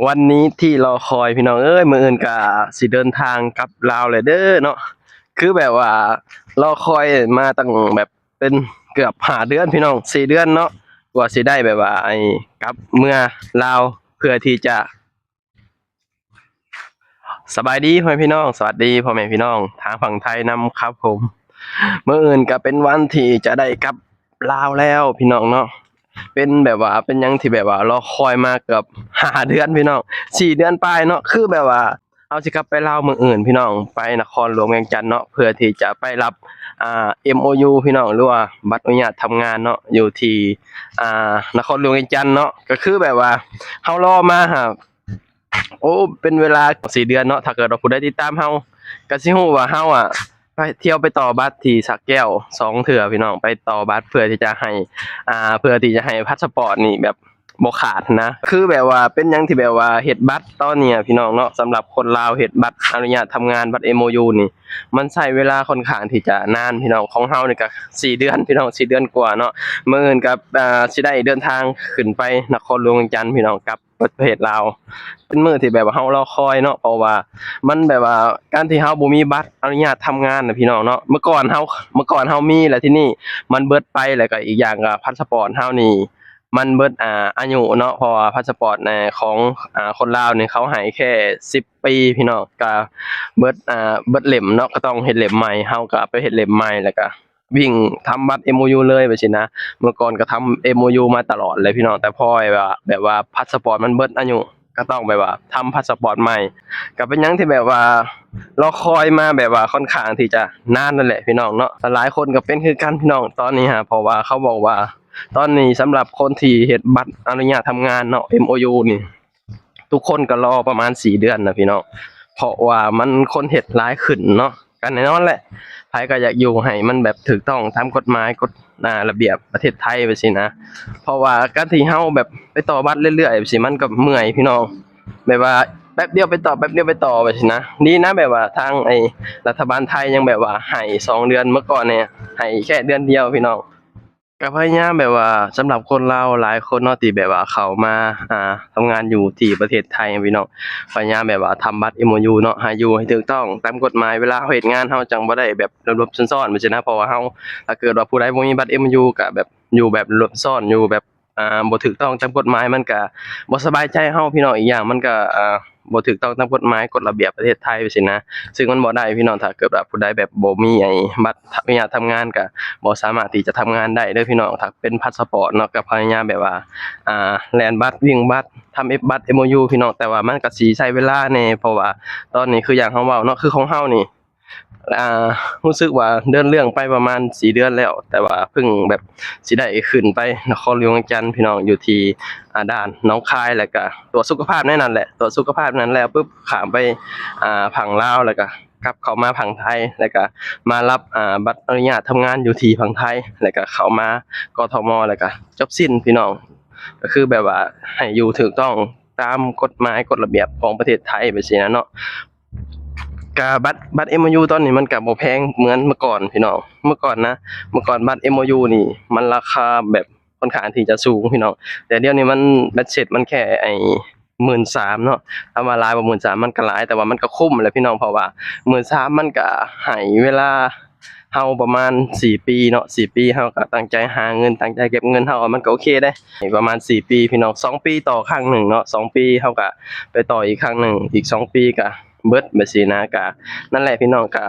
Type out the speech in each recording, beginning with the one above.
วันนี้ที่รอคอยพี่น้องเอ้ย มื้ออื่นก็สิเดินทางกลับลาวแล้วเด้อเนาะ คือแบบว่ารอคอยมาตั้งแบบเป็นเกือบห้าเดือนพี่น้อง สี่เดือนเนาะ กว่าสิได้แบบว่าไอ้กลับเมือลาว เพื่อที่จะ สบายดีพ่อแม่พี่น้อง สวัสดีพ่อแม่พี่น้องทางฝั่งไทยนำครับผม มื้ออื่นก็เป็นวันที่จะได้กลับลาวแล้วพี่น้องเนาะ เป็นแบบว่าเป็นหยังที่แบบว่ารอคอยมาเกือบห้าเดือนพี่น้อง สี่เดือนปลายเนาะ คือแบบว่าเฮาสิกลับไปลาวมื้ออื่นพี่น้อง ไปนครหลวงเวียงจันทน์เนาะ เพื่อที่จะไปรับ อ่า เอ็มโอยู พี่น้อง หรือว่าบัตรอนุญาตทำงานเนาะ อยู่ที่ อ่า นครหลวงเวียงจันทน์เนาะ ก็คือแบบว่าเฮารอมาหา โอ้ เป็นเวลาสี่เดือนเนาะ ถ้าเกิดว่าผู้ใดติดตามเฮาก็สิฮู้ว่าเฮาอะไปเที่ยวไปต่อบัตรที่สระแก้วสองเทื่อพี่น้อง ไปต่อบัตรเพื่อที่จะให้ อ่า เพื่อที่จะให้พาสปอร์ตนี่แบบบ่ขาดหั้นนะ คือแบบว่าเป็นหยังที่แบบว่าเฮ็ดบัตรตอนนี้อะพี่น้องเนาะ สำหรับคนลาวเฮ็ดบัตรอนุญาตทำงาน บัตร เอ็มโอยู นี่ มันใช้เวลาค่อนข้างที่จะนานพี่น้อง ของเฮานี่ก็สี่เดือนพี่น้อง สี่เดือนกว่าเนาะ มื้ออื่นก็ อ่า สิได้เดินทางขึ้นไปนครหลวงเวียงจันทน์พี่น้อง กลับ ประเทศลาว เป็นมื้อที่แบบว่าเฮารอคอยเนาะ เพราะว่ามันแบบว่าการที่เฮาบ่มีบัตรอนุญาตทำงานน่ะพี่น้องเนาะ เมื่อก่อนเฮา เมื่อก่อนเฮามี แล้วทีนี้มันเบิดไป แล้วก็อีกอย่างก็พาสปอร์ตเฮานี่มันเบิด อ่า อายุเนาะ เพราะว่าพาสปอร์ต อ่า ของ อ่า คนลาวนี่เขาให้แค่สิบปีพี่น้อง ก็เบิด อ่า เบิดเล่มเนาะ ก็ต้องเฮ็ดเล่มใหม่ เฮาก็ไปเฮ็ดเล่มใหม่ แล้วก็ วิ่งทำบัตร เอ็มโอยู เลยแบบซี้นะ เมื่อก่อนก็ทำ เอ็มโอยู มาตลอดเลยพี่น้อง แต่พอแบบว่า แบบว่าพาสปอร์ตมันเบิดอายุ ก็ต้องแบบว่าทำพาสปอร์ตใหม่ ก็เป็นหยังที่แบบว่ารอคอยมาแบบว่าค่อนข้างที่จะนานนั่นแหละพี่น้องเนาะ หลายคนก็เป็นคือกันพี่น้องตอนนี้ฮะ เพราะว่าเขาบอกว่าตอนนี้สำหรับคนที่เฮ็ดบัตรอนุญาตทำงานเนาะ เอ็มโอยู นี่ ทุกคนก็รอประมาณสี่เดือนนะพี่น้อง เพราะว่ามันคนเฮ็ดหลายขึ้นเนาะ ก็แน่นอนแหละ ไผก็อยากอยู่ให้มันแบบถูกต้องตามกฎหมาย กฎ อ่า ระเบียบประเทศไทยแบบซี้นะ เพราะว่าการที่เฮาแบบไปต่อบัตรเรื่อยๆแบบซี้ มันก็เมื่อยพี่น้อง แบบว่าแป๊บเดียวไปต่อ แป๊บเดียวไปต่อแบบซี้นะ ดีนะแบบว่าทางไอ้รัฐบาลไทยยังแบบว่าให้สองเดือน เมื่อก่อนเนี่ยให้แค่เดือนเดียวพี่น้อง ก็พยายามแบบว่าสำหรับคนลาวหลายคนเนาะ ที่แบบว่าเข้ามา อ่า ทำงานอยู่ที่ประเทศไทยพี่น้อง พยายามแบบว่าทำบัตร เอ็มโอยู เนาะ ให้อยู่ให้ถูกต้องตามกฎหมาย เวลาเฮาเฮ็ดงานเฮาจั่งบ่ได้แบบหลบๆซ่อนๆแบบซี้นะ เพราะว่าเฮา ถ้าเกิดว่าผู้ใดบ่มีบัตร เอ็มโอยู ก็แบบอยู่แบบหลบซ่อน อยู่แบบ อ่า บ่ถูกต้องตามกฎหมาย มันก็บ่สบายใจเฮาพี่น้อง อีกอย่างมันก็ อ่า บ่ถูกต้องตามกฎหมาย กฎระเบียบประเทศไทยแบบซี้นะ ซึ่งมันบ่ได้พี่น้อง ถ้าเกิดว่าผู้ใดแบบบ่มีไอ้บัตรอนุญาตทำงาน ก็บ่สามารถที่จะทำงานได้เด้อพี่น้อง ถ้าเป็นพาสปอร์ตเนาะ ก็พยายามแบบว่า อ่า แล่นบัตร วิ่งบัตร ทำบัตร เอ็มโอยู พี่น้อง แต่ว่ามันก็สิใช้เวลาแหน่ เพราะว่าตอนนี้คืออย่างเฮาเว้าเนาะ คือของเฮานี่ อ่า รู้สึกว่าเดินเรื่องไปประมาณสี่เดือนแล้ว แต่ว่าเพิ่งแบบสิได้ขึ้นไปนครหลวงเวียงจันทน์พี่น้อง อยู่ที่ อ่า ด่านหนองคาย แล้วก็ตรวจสุขภาพในนั้นแหละ ตรวจสุขภาพนั้นแล้วปุ๊บ ข้ามไป อ่า ฝั่งลาว แล้วก็กลับเข้ามาฝั่งไทย แล้วก็มารับ อ่า บัตรอนุญาตทำงานอยู่ที่ฝั่งไทย แล้วก็เข้ามากทม แล้วก็จบสิ้นพี่น้อง ก็คือแบบว่าให้อยู่ถูกต้องตามกฎหมายกฎระเบียบของประเทศไทยแบบซี้นะเนาะ กะบัตร บัตร เอ็มโอยู ตอนนี้มันกะบ่แพงเหมือนเมื่อก่อนพี่น้อง เมื่อก่อนนะ เมื่อก่อนบัตร เอ็มโอยู นี่มันราคาแบบค่อนข้างที่จะสูงพี่น้อง แต่เดี๋ยวนี้มัน บัดเจ็ตมันแค่ไอ้ หมื่นสาม เนาะ ถามว่าหลายบ่ หมื่นสาม มันกะหลาย แต่ว่ามันกะคุ้มแหละพี่น้อง เพราะว่า หมื่นสาม มันกะให้เวลา เฮาประมาณสี่ปีเนาะ สี่ปีเฮากะตั้งใจหาเงิน ตั้งใจเก็บเงิน เฮา มันกะโอเคเด้ ประมาณสี่ปีพี่น้อง สองปีต่อครั้งหนึ่งเนาะ สองปีเฮากะไปต่ออีกครั้งหนึ่ง อีกสองปีกะเบิดแบบซี้นะ กะนั่นแหละพี่น้อง กะ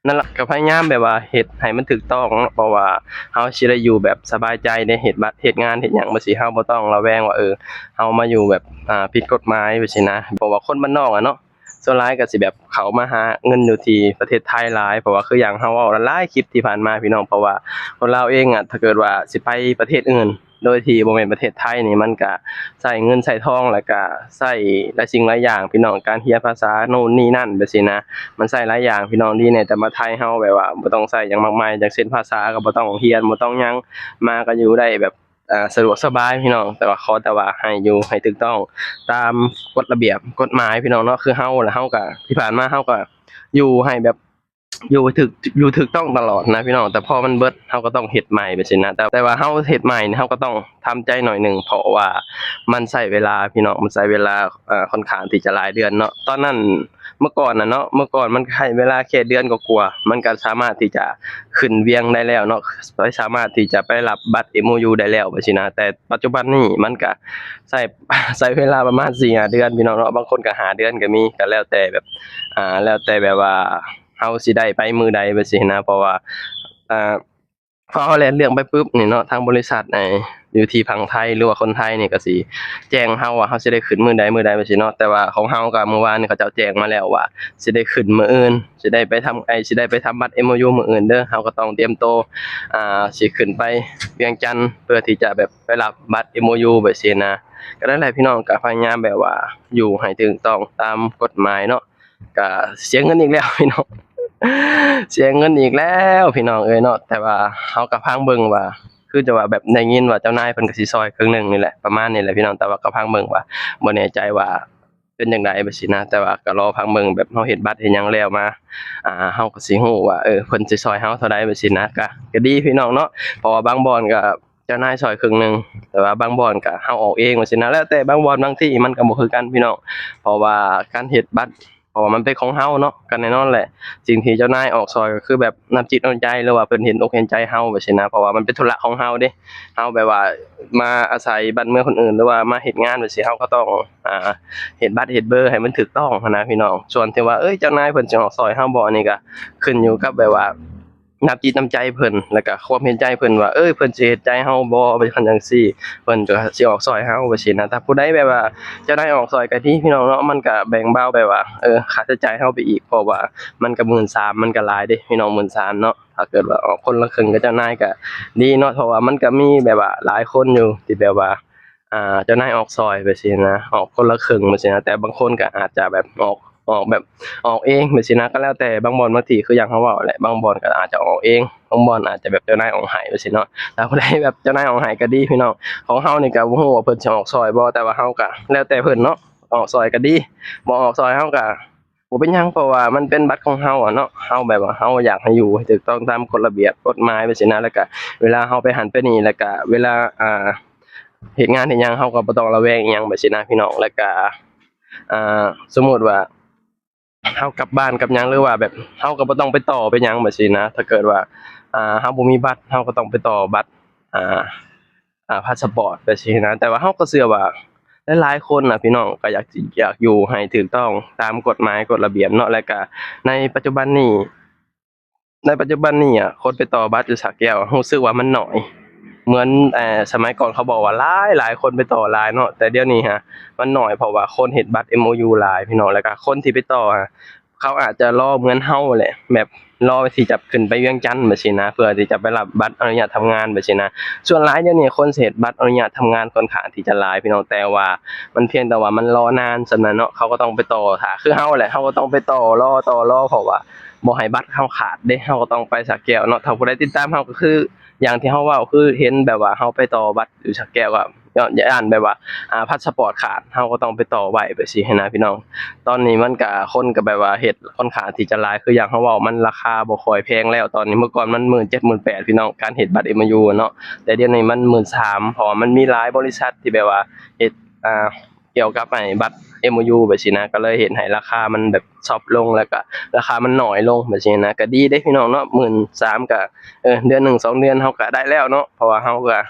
นั่นล่ะ กะพยายามแบบว่าเฮ็ดให้มันถูกต้องเนาะ เพราะว่าเฮาสิได้อยู่แบบสบายใจเด้ เฮ็ดบัตร เฮ็ดงาน เฮ็ดหยังแบบซี้ เฮาบ่ต้องระแวงว่า เออ เฮามาอยู่แบบ อ่า ผิดกฎหมายแบบซี้นะ เพราะว่าคนบ้านนอกอะเนาะ ส่วนหลายก็สิแบบเข้ามาหาเงินอยู่ที่ประเทศไทยหลาย เพราะว่าคืออย่างเฮาเว้าหลายๆคลิปที่ผ่านมาพี่น้อง เพราะว่าคนลาวเองอะ ถ้าเกิดว่าสิไปประเทศอื่น โดยที่บ่แม่นประเทศไทยนี่ มันก็ใช้เงินใช้ทอง แล้วก็ใช้หลายสิ่งหลายอย่างพี่น้อง การเรียนภาษาโน่นนี่นั่นแบบซี้นะ มันใช้หลายอย่างพี่น้อง ดีแน่แต่มาไทยเฮาแบบว่าบ่ต้องใช้หยังมากมาย อย่างเช่นภาษาก็บ่ต้องเรียน บ่ต้องหยัง มาก็อยู่ได้แบบ อ่า สะดวกสบายพี่น้อง แต่ว่าขอแต่ว่าให้อยู่ให้ถูกต้องตามกฎระเบียบกฎหมายพี่น้องเนาะ คือเฮา แล้วเฮาก็ ที่ผ่านมาเฮาก็อยู่ให้แบบ ຢູ່ຖືກ ຢູ່ຖືກຕ້ອງຕະຫຼອດນະພີ່ນ້ອງ, ແຕ່ພໍມັນເບິດເຮົາກໍຕ້ອງເຮັດໃໝ່ແບບຊີ້ນະ. ແຕ່ ແຕ່ວ່າເຮົາເຮັດໃໝ່ນີ້ ເຮົາກໍຕ້ອງທຳໃຈໜ້ອຍໜຶ່ງ ເພາະວ່າມັນໃຊ້ເວລາພີ່ນ້ອງ, ມັນໃຊ້ເວລາ ເອີ ຂ້ອນຂ້າງທີ່ຈະຫຼາຍເດືອນເນາະ. ຕອນນັ້ນ ເມື່ອກ່ອນນະເນາະ ເມື່ອກ່ອນມັນໃຊ້ເວລາແຄ່ເດືອນກວ່າໆ ມັນກໍສາມາດທີ່ຈະຂຶ້ນວຽງໄດ້ແລ້ວເນາະ, ໄປ ສາມາດທີ່ຈະໄປຮັບບັດເອັມໂອຢູໄດ້ແລ້ວແບບຊີ້ນະ. ແຕ່ປັດຈຸບັນນີ້ມັນກໍໃຊ້ ໃຊ້ເວລາປະມານສີ່ຫ້າເດືອນພີ່ນ້ອງເນາະ, ບາງຄົນກໍຫ້າເດືອນກໍມີ, ກໍແລ້ວແຕ່ແບບ ອ່າ ແລ້ວແຕ່ແບບວ່າເຮົາຊິໄດ້ໄປມື້ໃດແບບຊີ້ນະ. ເພາະວ່າ ອ່າ ພໍເຮົາແລ່ນເລື່ອງໄປປຶບນີ້ເນາະ ທາງບໍລິສັດ ໃນ ຢູ່ທີ່ຝັ່ງໄທ ຫຼືວ່າຄົນໄທນີ້ກໍຊິແຈ້ງເຮົາວ່າເຮົາຊິໄດ້ຂຶ້ນມື້ໃດ ມື້ໃດແບບຊີ້ເນາະ. ແຕ່ວ່າຂອງເຮົາກໍມື້ວານນີ້ເຂົາເຈົ້າແຈ້ງມາແລ້ວວ່າຊິໄດ້ຂຶ້ນມື້ອື່ນ, ຊິໄດ້ໄປທຳ ໄອ້ ຊິໄດ້ໄປທຳບັດເອັມໂອຢູມື້ອື່ນເດີ. ເຮົາກໍຕ້ອງຕຽມໂຕ ອ່າ ຊິຂຶ້ນໄປວຽງຈັນ ເພື່ອທີ່ຈະແບບໄປຮັບບັດເອັມໂອຢູແບບຊີ້ນະ. ກໍນັ້ນແຫຼະພີ່ນ້ອງ, ກໍພະຍາຍາມແບບວ່າຢູ່ໃຫ້ຖືກຕ້ອງຕາມກົດໝາຍເນາະ. ກະເສຍເງິນອີກແລ້ວພີ່ນ້ອງ ເສຍເງິນອີກແລ້ວພີ່ນ້ອງເອີຍເນາະ. ແຕ່ວ່າເຮົາກະຟັງເບິ່ງວ່າ ຄືຈະວ່າແບບໄດ້ຍິນວ່າເຈົ້ານາຍເພິ່ນກະຊິຊ່ອຍເຄິ່ງໜຶ່ງນີ້ແຫຼະ ປະມານນີ້ແຫຼະພີ່ນ້ອງ. ແຕ່ວ່າກະຟັງເບິ່ງວ່າ ບໍ່ແນ່ໃຈວ່າເປັນຈັ່ງໃດແບບຊີ້ນະ. ແຕ່ວ່າກະລໍຟັງເບິ່ງ ແບບເຮົາເຮັດບັດເຮັດຫຍັງແລ້ວມາ ອ່າ ເຮົາກະຊິຮູ້ວ່າ ເອີ ເພິ່ນຊິຊ່ອຍເຮົາເທົ່າໃດແບບຊີ້ນະ. ກະ ກະດີພີ່ນ້ອງເນາະ, ເພາະວ່າບາງບ່ອນກະເຈົ້ານາຍຊ່ອຍເຄິ່ງໜຶ່ງ, ແຕ່ວ່າບາງບ່ອນກະເຮົາອອກເອງແບບຊີ້ນະ. ແລ້ວແຕ່ ບາງບ່ອນບາງທີ່ມັນກະບໍ່ຄືກັນພີ່ນ້ອງ, ເພາະວ່າການເຮັດບັດ ເພາະວ່າມັນເປັນຂອງເຮົາເນາະ, ກໍແນ່ນອນແຫຼະ ສິ່ງທີ່ເຈົ້ານາຍອອກຊ່ອຍກໍຄືແບບນ້ຳຈິດນ້ຳໃຈ ຫຼືວ່າເພິ່ນເຫັນອົກເຫັນໃຈເຮົາແບບຊີ້ນະ. ເພາະວ່າມັນເປັນທຸລະຂອງເຮົາເດ້, ເຮົາແບບວ່າມາອາໄສບ້ານເມືອງຄົນອື່ນ ຫຼືວ່າມາເຮັດງານແບບຊີ້ ເຮົາກໍຕ້ອງ ອ່າ ເຮັດບັດເຮັດເບີໃຫ້ມັນຖືກຕ້ອງຫັ້ນນະພີ່ນ້ອງ. ສ່ວນທີ່ວ່າ ເອີຍ ເຈົ້ານາຍເພິ່ນຊິອອກຊ່ອຍເຮົາບໍ່ ອັນນີ້ກໍຂຶ້ນຢູ່ກັບແບບວ່າ ນ້ຳຈິດນ້ຳໃຈເພິ່ນ ແລ້ວກະຄວາມເຫັນໃຈເພິ່ນວ່າ ເອີ ເພິ່ນຊິເຮັດໃຈເຮົາບໍ່ ເປັນຈັ່ງຊີ້ ເພິ່ນກະຊິອອກຊ່ອຍເຮົາແບບຊີ້ນະ. ຖ້າຜູ້ໃດແບບວ່າຈະໄດ້ອອກຊ່ອຍກະດີພີ່ນ້ອງເນາະ, ມັນກະແບ່ງເບົາແບບວ່າ ເອີ ຄ່າໃຊ້ຈ່າຍເຮົາໄປອີກ, ເພາະວ່າມັນກະໝື່ນສາມ ມັນກະຫຼາຍເດ້ພີ່ນ້ອງ ໝື່ນສາມເນາະ. ຖ້າເກີດວ່າອອກຄົນລະເຄິ່ງກັບເຈົ້ານາຍກະດີເນາະ, ເພາະວ່າມັນກະມີແບບວ່າຫຼາຍຄົນຢູ່ທີ່ແບບວ່າ ອ່າ ເຈົ້ານາຍອອກຊ່ອຍແບບຊີ້ນະ, ອອກຄົນລະເຄິ່ງແບບຊີ້ນະ. ແຕ່ບາງຄົນກໍອາດຈະແບບອອກ ອອກແບບ ອອກເອງແບບຊີ້ນະ, ກໍແລ້ວແຕ່. ບາງບ່ອນ ບາງທີ່ ຄືຢ່າງເຮົາເວົ້າແຫຼະ, ບາງບ່ອນກໍອາດຈະອອກເອງ, ບາງບ່ອນອາດຈະແບບເຈົ້ານາຍອອກໃຫ້ແບບຊີ້ເນາະ. ຖ້າຜູ້ໃດແບບເຈົ້ານາຍອອກໃຫ້ກໍດີພີ່ນ້ອງ. ຂອງເຮົານີ້ກໍບໍ່ຮູ້ວ່າເພິ່ນຊິອອກຊ່ອຍບໍ່, ແຕ່ວ່າເຮົາກໍແລ້ວແຕ່ເພິ່ນເນາະ, ອອກຊ່ອຍກໍດີ, ບໍ່ອອກຊ່ອຍເຮົາກໍ ບໍ່ເປັນຫຍັງ ເພາະວ່າມັນເປັນບັດຂອງເຮົາອະເນາະ. ເຮົາແບບວ່າເຮົາຢາກໃຫ້ຢູ່ໃຫ້ຖືກຕ້ອງຕາມກົດລະບຽບກົດໝາຍແບບຊີ້ນະ, ແລ້ວກະເວລາເຮົາໄປຫັ້ນໄປນີ້ ແລ້ວກະເວລາ ອ່າ ເຮັດງານເຮັດຫຍັງ ເຮົາກໍບໍ່ຕ້ອງລະແວງອີ່ຫຍັງແບບຊີ້ນະພີ່ນ້ອງ. ແລ້ວກະ ອ່າ ສົມມຸດວ່າເຮົາກັບບ້ານກັບຫຍັງ ຫຼືວ່າແບບເຮົາກໍບໍ່ຕ້ອງໄປຕໍ່ໄປຫຍັງແບບຊີ້ນະ. ຖ້າເກີດວ່າ ອ່າ ເຮົາບໍ່ມີບັດ ເຮົາກໍຕ້ອງໄປຕໍ່ບັດ ອ່າ ອ່າ ພາສະປອດແບບຊີ້ນະ. ແຕ່ວ່າເຮົາກໍເຊື່ອວ່າຫຼາຍໆຄົນນະພີ່ນ້ອງ ກໍຢາກ ຢາກຢູ່ໃຫ້ຖືກຕ້ອງຕາມກົດໝາຍກົດລະບຽບເນາະ. ແລ້ວກະໃນປັດຈຸບັນນີ້ ໃນປັດຈຸບັນນີ້ອະ ຄົນໄປຕໍ່ບັດຢູ່ສະແກ້ວ ຮູ້ສຶກວ່າມັນໜ້ອຍ. ເໝືອນ ເອີ ສະໄໝກ່ອນເຂົາບອກວ່າຫຼາຍໆຄົນໄປຕໍ່ຫຼາຍເນາະ, ແຕ່ດຽວນີ້ຮະ ມັນໜ້ອຍ ເພາະວ່າຄົນເຮັດບັດເອັມໂອຢູຫຼາຍພີ່ນ້ອງ. ແລ້ວກະຄົນທີ່ໄປຕໍ່ຮະ ເຂົາອາດຈະລໍເໝືອນເຮົາແຫຼະ ແບບ ລໍທີ່ຈະຂຶ້ນໄປວຽງຈັນແບບຊີ້ນະ ເພື່ອທີ່ຈະໄປຮັບບັດອະນຸຍາດທຳງານແບບຊີ້ນະ. ສ່ວນຫຼາຍດຽວນີ້ຄົນຊິເຮັດບັດອະນຸຍາດທຳງານຂ້ອນຂ້າງທີ່ຈະຫຼາຍພີ່ນ້ອງ, ແຕ່ວ່າມັນພຽງແຕ່ວ່າມັນລໍນານສ່ຳນັ້ນເນາະ. ເຂົາກໍຕ້ອງໄປຕໍ່ຖ້າ ຄືເຮົາແຫຼະ ເຮົາກໍຕ້ອງໄປຕໍ່ ລໍ ຕໍ່ ລໍ ເພາະວ່າບໍ່ໃຫ້ບັດເຮົາຂາດເດ້. ເຮົາກໍຕ້ອງໄປສະແກ້ວເນາະ. ຖ້າຜູ້ໃດຕິດຕາມເຮົາກໍຄືຢ່າງທີ່ເຮົາເວົ້າ ຄືເຫັນແບບວ່າເຮົາໄປຕໍ່ບັດຢູ່ສະແກ້ວ ກໍ ຢ້ານ ຢ້ານແບບວ່າ ອ່າ ພາສະປອດຂາດ ເຮົາກໍຕ້ອງໄປຕໍ່ໄວ້ແບບຊີ້ຫັ້ນນະພີ່ນ້ອງ. ຕອນນີ້ມັນກະ ຄົນກະແບບວ່າເຮັດຂ້ອນຂ້າງທີ່ຈະຫຼາຍ ຄືຢ່າງເຮົາເວົ້າ ມັນລາຄາບໍ່ຄ່ອຍແພງແລ້ວຕອນນີ້. ເມື່ອກ່ອນມັນໝື່ນເຈັດ ໝື່ນແປດພີ່ນ້ອງ ການເຮັດບັດເອັມໂອຢູເນາະ, ແຕ່ດຽວນີ້ມັນໝື່ນສາມ ເພາະວ່າມັນມີຫຼາຍບໍລິສັດທີ່ແບບວ່າເຮັດ ອ່າ ກ່ຽວກັບໄອ້ບັດເອັມໂອຢູແບບຊີ້ນະ ກໍເລີຍເຮັດໃຫ້ລາຄາມັນແບບຊອບລົງ ແລ້ວກະລາຄາມັນໜ້ອຍລົງແບບຊີ້ນະ. ກະດີເດ້ພີ່ນ້ອງເນາະ ໝື່ນສາມ ກະ ເອີ ເດືອນໜຶ່ງສອງເດືອນເຮົາກະໄດ້ແລ້ວເນາະ, ເພາະວ່າເຮົາກະ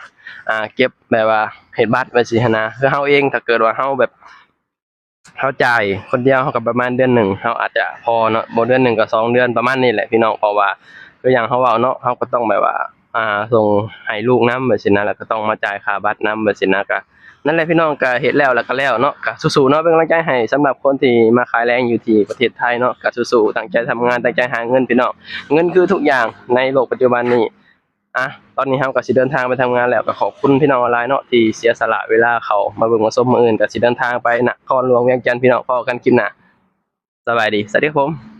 ອ່າ ເກັບແບບວ່າເຮັດບັດແບບຊີ້ຫັ້ນນະ. ຄືເຮົາເອງ ຖ້າເກີດວ່າເຮົາແບບ ເຮົາຈ່າຍຄົນດຽວ ເຮົາກໍປະມານເດືອນໜຶ່ງ ເຮົາອາດຈະພໍເນາະ, ບໍ່ເດືອນໜຶ່ງກໍສອງເດືອນ ປະມານນີ້ແຫຼະພີ່ນ້ອງ. ເພາະວ່າຄືຢ່າງເຮົາເວົ້າເນາະ ເຮົາກໍຕ້ອງແບບວ່າ ອ່າ ສົ່ງໃຫ້ລູກນຳແບບຊີ້ນະ ແລ້ວກໍຕ້ອງມາຈ່າຍຄ່າບັດນຳແບບຊີ້ນະ. ກະນັ້ນແຫຼະພີ່ນ້ອງ ກະເຮັດແລ້ວ ແລ້ວກໍແລ້ວເນາະ. ກະສູ້ໆເນາະ ເປັນກຳລັງໃຈໃຫ້ສຳລັບຄົນທີ່ມາຂາຍແລງຢູ່ທີ່ປະເທດໄທເນາະ. ກະສູ້ໆ ຕັ້ງໃຈທຳງານ ຕັ້ງໃຈຫາເງິນພີ່ນ້ອງ, ເງິນຄືທຸກຢ່າງໃນໂລກປັດຈຸບັນນີ້. ອ່ະ ຕອນນີ້ເຮົາກໍຊິເດີນທາງໄປທຳງານແລ້ວ, ກໍຂອບຄຸນພີ່ນ້ອງຫຼາຍເນາະ ທີ່ເສຍສະຫຼະເວລາເຂົ້າມາເບິ່ງມາຊົມ. ມື້ອື່ນກໍຊິເດີນທາງໄປນະຄອນຫຼວງວຽງຈັນ ພີ່ນ້ອງ. ພໍ້ກັນຄລິບໜ້າ. ສະບາຍດີ. ສະຫວັດດີຄັບຜົມ.